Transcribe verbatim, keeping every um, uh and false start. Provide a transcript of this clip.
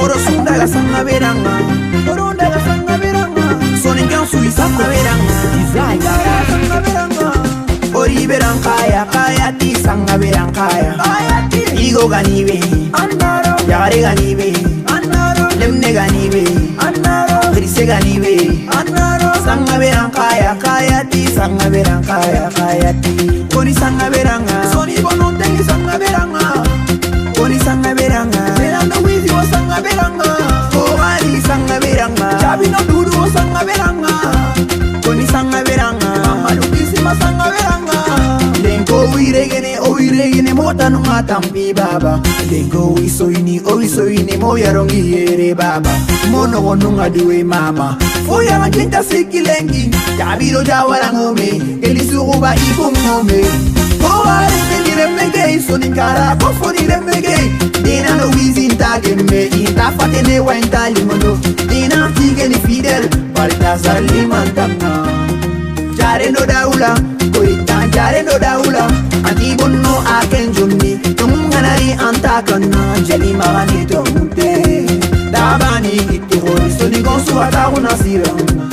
Oro sunda ga sanga beranga. Oro nda ga sanga beranga. Soni gansu i sanga beranga. Design. Sanga beranga. Ori beranga ya, kaya ti sanga beranga ya. Kaya ti. Igo gani be. Andaro. Yare gani be. Andaro. Lemne gani be. Andaro. Rise gani be. Andaro. Sanga beranga ya, kaya ti sanga beranga ya, kaya ti. Koni sanga beranga. Soni bono tengi sanga beranga. Koni sanga beranga. Fernando Wizi wo sanga beranga. Kowari sanga beranga. Jabi no dudu wo sanga beranga. Koni sanga beranga. Mama Lukisima sanga beranga. Lengo wiregene, o wiregene, mo tanu nga tampi baba. Lengo wiso ini, o wiso ini, mo yarongi yere baba. Mo no nunga duwe mama. Fo ya ma kinta siki lengi. Jabi do jawara ngome. Keli suruba ikum ngome. Ko ware keli remege, soni kara ko foni remege. Dina no wizi nta gemme, inta fatene wa inta limono. Dina tige ni fidel, Baltazar limantanga. Jare no daula, ko ita jare no daula. Anti bonno aken jonni, tonganari anta kana, jeli magani tonte. Dabani itoro, soni gonsu atauna siranga.